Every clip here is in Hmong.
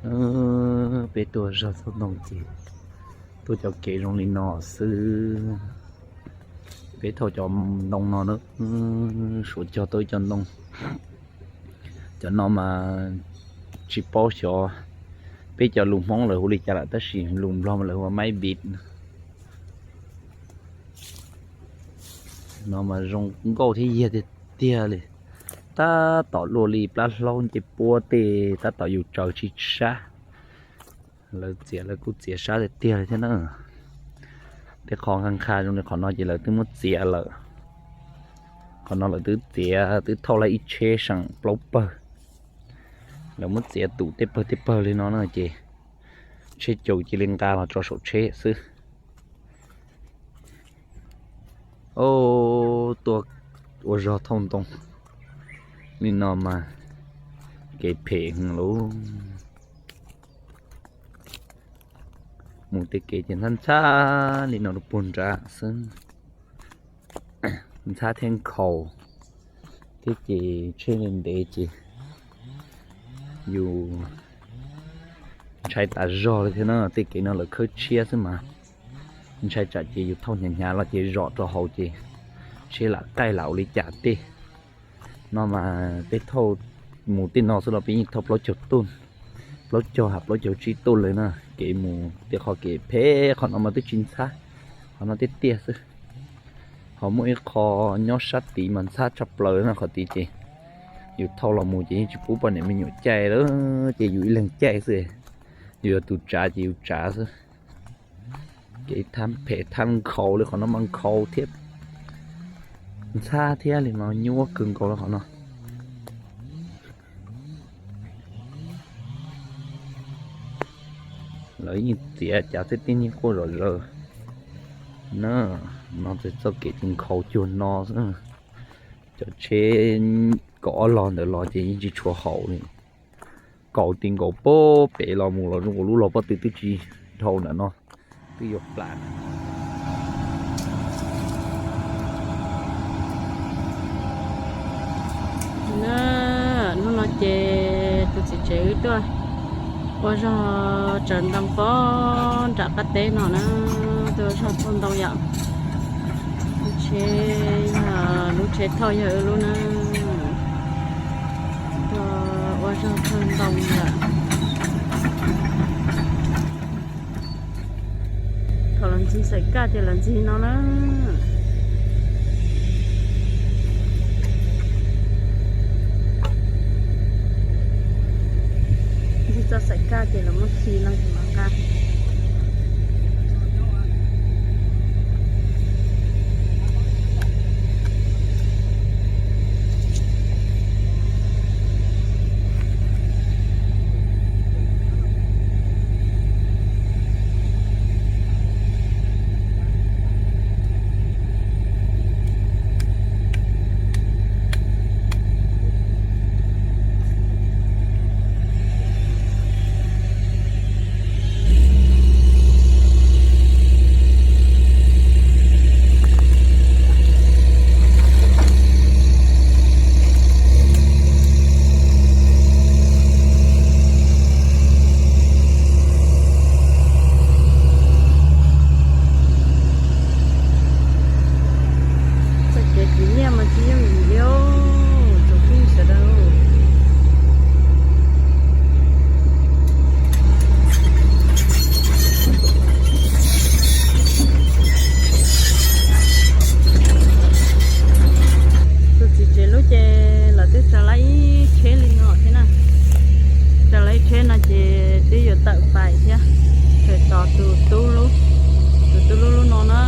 Peb tuaj zog thauj ntoo ces tuaj cov kev zoo li no xwb. Peb thauj cov ntoo no na, suav cog tau ib co ntoo. Cov no mas tsis paub xyov peb cov lus Hmoob lawv hu li cas lawm, tab sis lus Nplog mas lawv hu ua maiv vim. No mas zoo nkauj thiab yiag tiag tiag li. Tab tom luaj li plab hlaub nce puab tej, tab tom yus tsaws tsis sab. Lawv txiav lawv kuj txiav sab tiag tiag li thiab na. Tej qhov nqha nqha zoo li qhov no ces lawv twb muab txiav lawm. Qhov no lawv twb txiav, twb thauj lawm ib tsheb seem plaub pawg. Lawv muab txiav tus tej pawg tej pawg li no na ces tsheb caum cia li nqa los tso saum tsheb xwb. Tuaj ua zog thauj ntoo li no mas kev phem heev lauj. Mus tej kev ces ntxhab ntxhab li no rau puag nrad xwb. Ntxhab thiab nkhaus thiab ces tsheb ntev ntev ces yus ntshai tas zog li thiab na. Tej kev no lawv khawb tshiab xwb mas ntshai tsam ces yus thauj hnyav hnyav los ces zom rau hauv ces tsheb lam qaij lam ua li cas tej. No mas peb thauj mus tej no xwb los peb yeej thauj plaub caug tuj, plaub caug ha plaub caug tsib tuj lawm na. Kev mus tej qhov kev phem qhov no mas twb tsis ntxhab, qhov no tiaj tiaj xwb. Ho muaj ib qho nyob sab tid mas ntxhab tshaj plaws na. Qhov tid ces yus thauj los mus ces yeej tsis pub poj niam me nyuam caij lawm, ces yus ib leeg caij xwb. Yus yog tus tsav ces yus tsav xwb. Kev thab phem thab nkhaus li qhov no mas nkhaus thiab ntxhab thiab li mas nyuaj kawg nkaus li qhov no. Lawv yeej txiav cas xwb tib nyuag quaj zom zaws na. No txoj kev ces nkhaus cuag no xwb. Cov tsheb kaum ob log ntawd los ces yeej tsis tshua haum li. Kaum ti nkaus pem los mus los zoo nkaus lub los pob tw twb tsis dhau ntawm no, twb yuav plam. Hnub no ces tus txiv tsev wb tuaj ua zog tsaws ntoo pob nram qab teb no na, tuaj ua zog thauj ntoo yom. Lub tsheb, lub tsheb thauj yog wb lub na, tuaj ua zog thauj ntoo yom. Thaum los ntxig xaim kaj ces los ntxig no na. Ntxig txoj xaim kaj ces los muab khi no ces mam nqa. Txoj kev khwv nyiaj mas tsis yooj yim li, tsoom phooj ywg sawv daws. Tus txiv tsev lub ces lawv twb tsa lab ib tsheb li no thiab na. Tsa lab ib tsheb no ces twb yuav tawm pais thiab. Tseem tos tus tub lub, tus tub lub lub no na.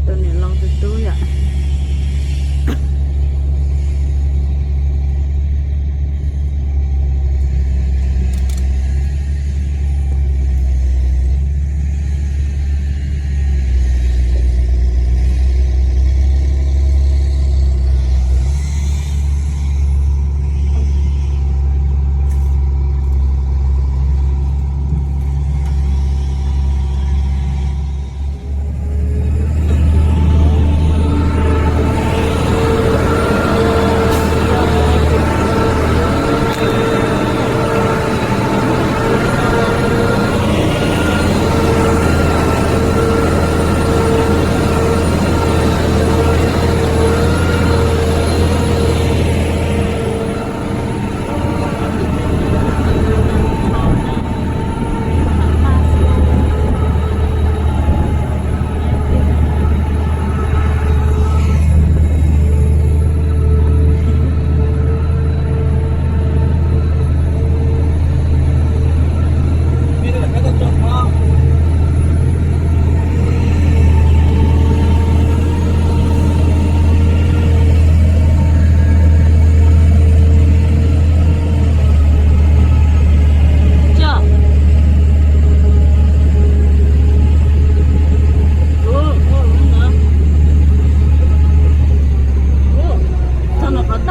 Tus niam laus tus tub yom.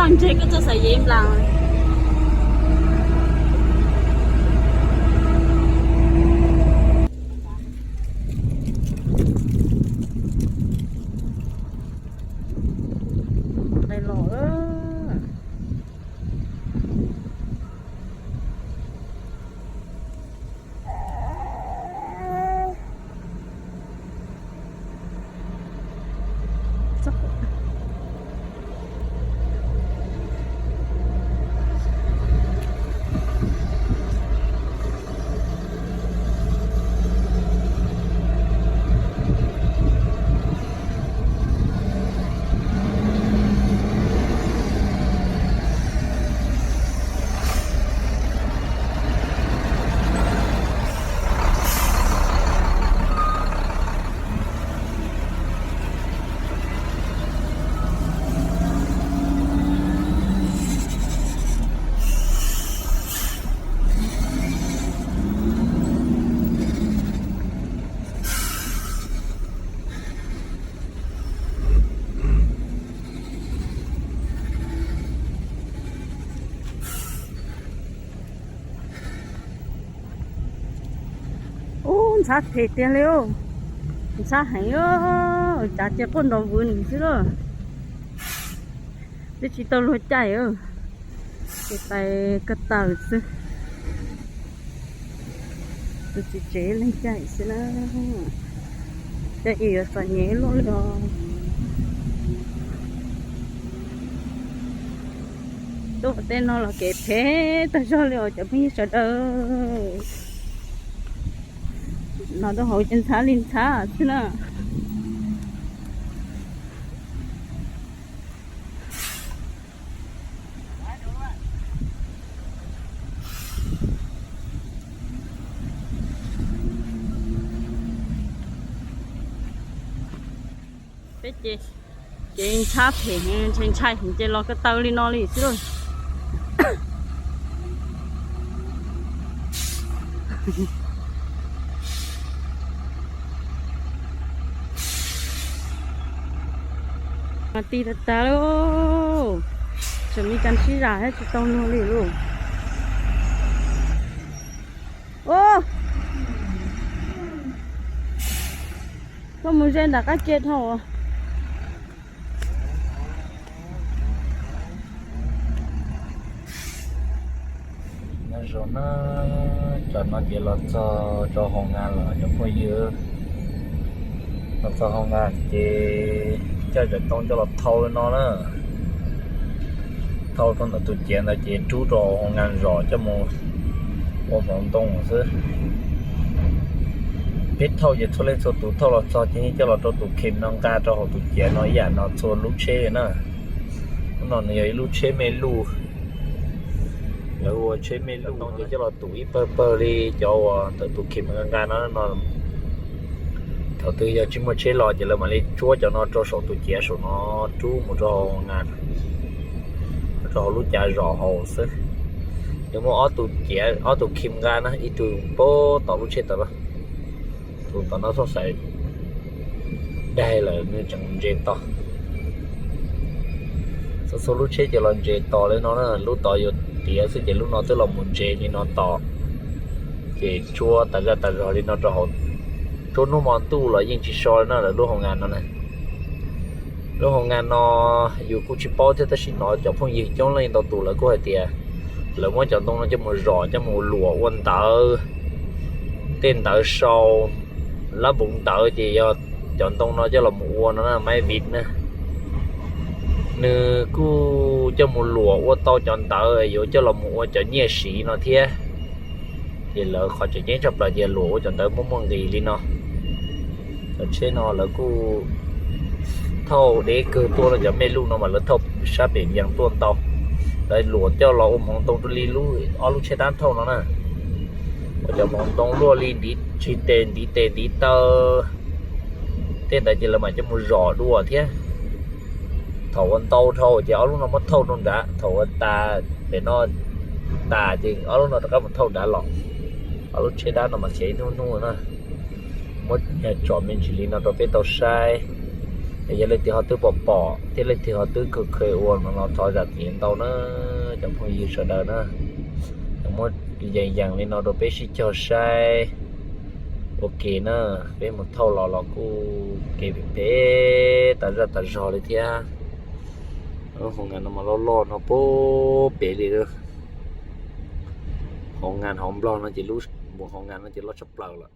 Ntshe koj txoj xav yev nplas. Ub, ntxhab phem tiag li, ntxhab heev, cav cia quaj nrov vwv nws xwb lauj. Twb tsis tau luag caij, ces pais ko taw xwb. Tus txiv tsev leej caij xwb na, caij ib yuav txom nyem luaj li os. Tuaj tej no los kev phem tag zog li os cov phooj ywg sawv daws. No rau hauv ces ntxhab li ntxhab xwb na. Peb ces kev ntshab phem heev, ntshai ntshai heev ces los ko taw li no li xwb lauj. Mas ti tag tag lauj, tseem me cas sib zam thiab tsis tau luag li lauj. Ub, koj mus ze nram qab ke dhau. Nyob zoo na, cov no ces los txog rau hoo ngas lawm cov phooj ywg. Los txog hoo ngas ces coj cov too coj los thau li no na. Thau rau ntawm tus ciav ntawd ces rub rau hoo ngas zos coj mus ua hmoov ntoo xwb. Peb thauj ces txhua leej txhua tus thauj los txog ces yeej coj los rau tus khem no nqa rau hauv tus ciav no ib yam no txhua lub tsheb li na. Lub no nws yog ib lub tsheb me luj, lawv ua tsheb me luj ces coj los tus ib pawg pawg li cov uas ntawm tus khem nqa nqa no no. Thaum twg yog tsis muaj tsheb los ces lawv mam li tsuab cov no rau saum tus ciav saum no rub mus rau hoo ngas, rau hauv lub cav zos hauv xwb. Nws muaj ob tus ciav ob tus khem nqa na, ib tug pab tom lub tsheb tod, tus tom no xoj xais daig lawm nws tseem ntses tos. Txhua txhua lub tsheb ces los ntses tos li no na, lub tod yuav tiav xwb ces lub no twb los mus ntses li no tos. Ces tsuab tas zaj tas zog li no rau hauv, tsuab hnub hmo ntuj los yeej tsis so li no lawm lub hoo ngas no na. Lub hoo ngas no yus kuj tsis paub thiab tab sis hnov cov phooj ywg coob leej ntau tus lawv kuj hais tias lawv muab cov ntoo no coj mus zom coj mus luam ua ntawv, tej ntawv sau, lab npoov ntawv ces yog cov ntoo no coj los mus ua no na, maiv viv na. Nws kuj coj mus luam ua tau cov ntawv yuav coj los mus ua cov nyiaj siv no thiab. Ces lawv qhov tseem ceeb tshaj plaws ces luam ua cov ntawv muaj muaj nqis li no. Cov tsheb no lawv kuj thauj deb kawg tuaj no, cov mej luj no mas lawv thauj sab pem Vias tuaj ntau. Lawv luam coj los ua hmoov ntoo rau li ob lub tsheb dab thauj no na. Ua cov hmoov ntoo luaj li ntiv tsig tes ntiv tes ntiv taw, tej ntawd ces lawv mam coj mus zom dua thiab. Thaum ua ntau dhau ces ob lub no muab thauj rau nrad, thaum ua tas pem no tas ces ob lub no rov qab mus thauj nrad los. Ob lub tsheb dab no mas khiav ib hnub hnub na. Muab tsom me ntsis li no rau peb tau saib. Yog leej twg ho twb pom pom thiab leej twg ho twb kheev kheev ua no los thov zam txim ntau na cov phooj ywg sawv daws na. Muab yees yees li no rau peb sib cog saib ua ke na. Peb mus thauj los los kuj kev phem phem tas zaj tas zog li thiab. Hoo nas no mas loj loj no puag pem li. Hoo nas hauv Nplog no ces lub, hoo nas no ces loj tshaj plaws lawm.